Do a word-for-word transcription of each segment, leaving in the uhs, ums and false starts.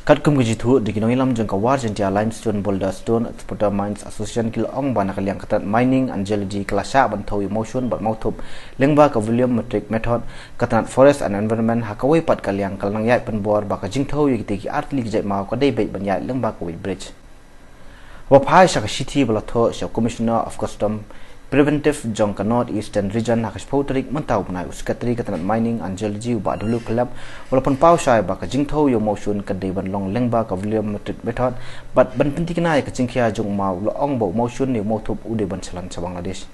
Katkum ka jingthoh da ki nongïalam jong ka War Jaintia Limestone Boulder Stone Exporter Mines Association, ki la ong ba na ka liang ka tnat Mining and Geology ka la shah ban thew ïa u mawshun bad mawthup lyngba ka volumetric method. Ka tnat Forest and Environment ha kawei pat ka liang ka la nang ïaid pynbor ba ka jingthew ïa kitei ki artylli ki jait maw ka dei beit ban ïaid lyngba ka weighbridge. Haba phai sha ka shithi ba la thoh sha u Commissioner of Customs Preventive jong ka North Eastern Region ha ka shiphew tarik mynta u bnai, u Secretary ka tnat Mining and Geology, u Bah W Khlem, u la pynpaw shai ba ka jingthew ïa u mawshun ka dei ban long lyngba ka volumetric method bad ban pynthikna ïa ka jingkhia jong u maw. U la ong ba u mawshun ne u mawthup u dei ban shalan sha Bangladesh.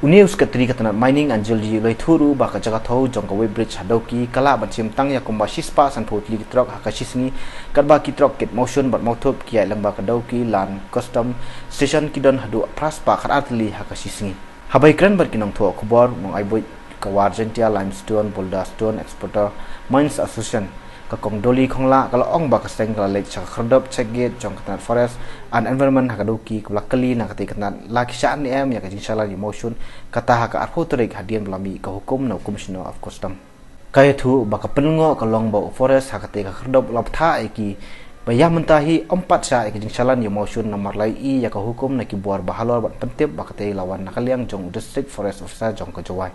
Une u Secretary ka tnat Mining and Geology u la ïathuh ruh ba ka jaka thew jong ka weighbridge ha Dawki ka lah ban shim tang ïa kumba shispah sanphew tylli ki trok ha ka shisngi, katba ki trok kit mawshun bad mawthup ki ïaid lyngba ka Dawki Land Customs Station ki don haduh phra spah khatar tylli ha ka shisngi. Haba ïakren bad ki nongthoh khubor, u nongai buit ka War Jaintia Limestone Boulder Stone Exporter Mines Association, ka Kong Dolly Khonglah, ka la ong ba ka seng ka la leit sha ka khyrdop check gate jong ka tnat Forest and Environment ha ka Dawki kaba la kylli na katei ka tnat la ki shah ne em ïa ka jingshalan ïa u mawshun, kata ha ka arphew tarik hadien ba la mih ka hukum na u Commissioner of Customs. Ka ïathuh ba ka pynlyngngoh ka long ba u Forest ha katei ka khyrdop u la bthah ïa ki ba ïa mynta hi ym pat shah ïa ka jingshalan ïa u mawshun namar la ïohi ïa ka hukum na ki bor ba halor bad pyntip ba katei la wan na ka liang jong u District Forest Officer jong ka Jowai.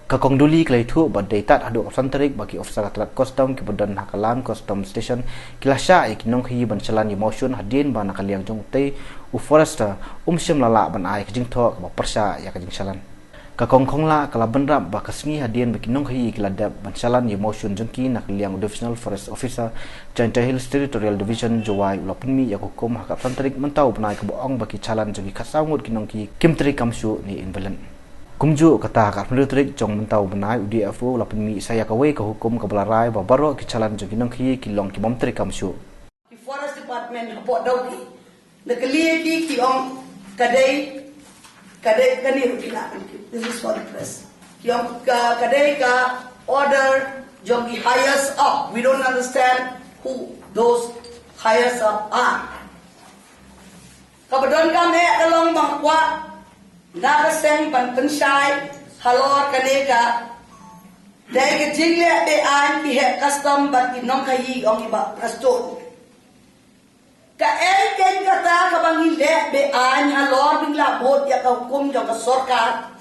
Ka Kong Dolly ka la ïathuh ba dei tad haduh ka san tarik ba ki officer ka tnat Customs kiba don ha ka Land Customs Station ki la shah ïa ki nongkhaïi ban shalan ïa u mawshun hadien ba na ka liang jong utei u Forester um shym la lah ban ai ka jingthoh kaba pyrshah ïa ka jingshalan. Ka Kong Khonglah ka la bynrap ba ka sngi hadien ba ki nongkhaïi ki la dep ban shalan ïa u mawshun jong ki, na ka liang u Divisional Forest Officer, Jaintia Hills Territorial Division, Jowai, u la pynmih ïa ka hukum ha ka san tarik mynta u bnai kaba ong ba ki shalan jong ki khatsaw ngut ki nongkhaïi kim treikam shuh ne invalid. Kumjuh kata ha ka arphew tarik jong mynta u bnai u D F O u la pynmih sa ïa kawei ka hukum kaba la rai ba baroh ki shalan jong ki nongkhaïi ki long ki bym treikam shuh. Ki Forest Department hapoh Dawki, na ka liang ki, ki ong ka dei, ka dei, kane ruh ki la, this is for the press. Ki ong ka, ka dei ka order jong ki highest up. We don't understand who those highest up are. Kaba donkam eh ka long ba nga kwah na ka seng ban pynshai halor kane ka dei ka jingleh be-aiñ ki heh Customs bad ki nongkhaïi, ong i Bah Prestone. Kaei keiñ kata kaba ngi leh be-aiñ halor ba ngi la bud ïa ka hukum jong ka sorkar?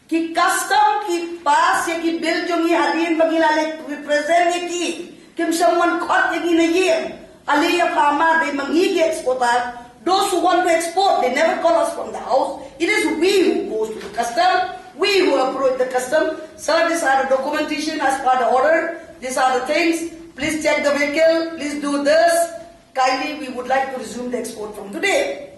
Ki Customs ki pass ïa ki bill jong ngi hadien ba ngi la leit represent ïa ki. Kim shym wan khot ïa ngi na ïing. Ale ïa pha ma, dei ma ngi ki exporter. Those who want to export, they never call us from the house. It is we who goes to the Customs, we who approach the Customs. Sir, these are the documentation as per the order. These are the things. Please check the vehicle. Please do this. Kindly, we would like to resume the export from today.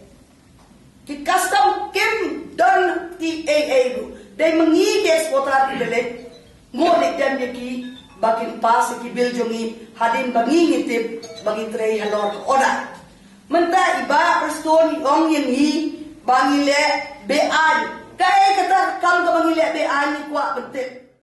Ki Customs kim don ti ei ei ruh. Dei ma ngi ki exporter kiba leit nguh leit dem ïa ki ba kin pass ïa ki bill jong ngi hadien ba ngi ngi tip ba ngi trei halor ka order. Mynta i Bah Prestone i ong ïa ngi ba ngi leh be-aiñ. Kaei kata ka kam kaba ngi leh be-aiñ, ngi kwah ban tip.